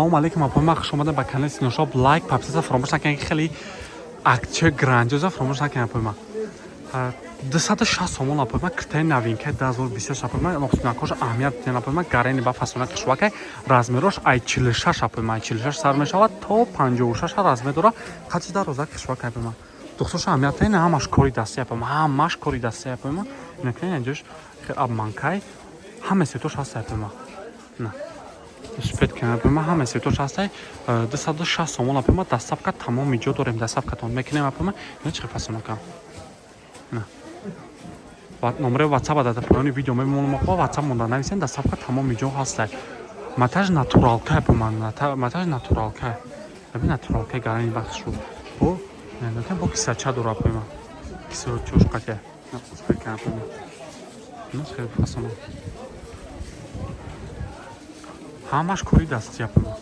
Салому алейкум, апои ман, хуш омадем ба канали Синошоп. Лайк, подписаться фаромӯш накунед, ки хеле акция грандиоза фаромӯш накунед, апои ман. 260 сомон, апои ман, киртаи новинкаи 2026, апои ман, нохсунакош аҳамият диден, апои ман, гарени ба фасона қишвакай, размерош ай 46, апои ман, ай 46 сар мешавад то 56 размер дора, қадиш дароза қишвакай, апои ман. Духтурш аҳамият диден, ҳамаш кори дастӣ, апои ман, ҳамаш кори дастӣ, апои ман. Инакунед, инҷош хел обманкай, ҳама цветош ҳаст, апои ман. На. Успеть кунем, апои ман, ҳама цветош ҳастай. 260 сомон, апои ман, доставка тамоми ҷо дорем, доставкатон мекунем, апои ман. Ина чӣ фасонака? На. Номераи WhatsApp дар поёни видео мемонам, мо WhatsApp монда нависен, доставка тамоми ҷо ҳастай. Матаж натуралка, апои ман, матаж натуралка. Аби натуралка гарани вақт шуд. Бо бо кисача дора, апои ман. Кисачош қатя. На, успеть кунем, апои ман. На, хеле фасона. Ҳамаш кори дастӣ, апои ман.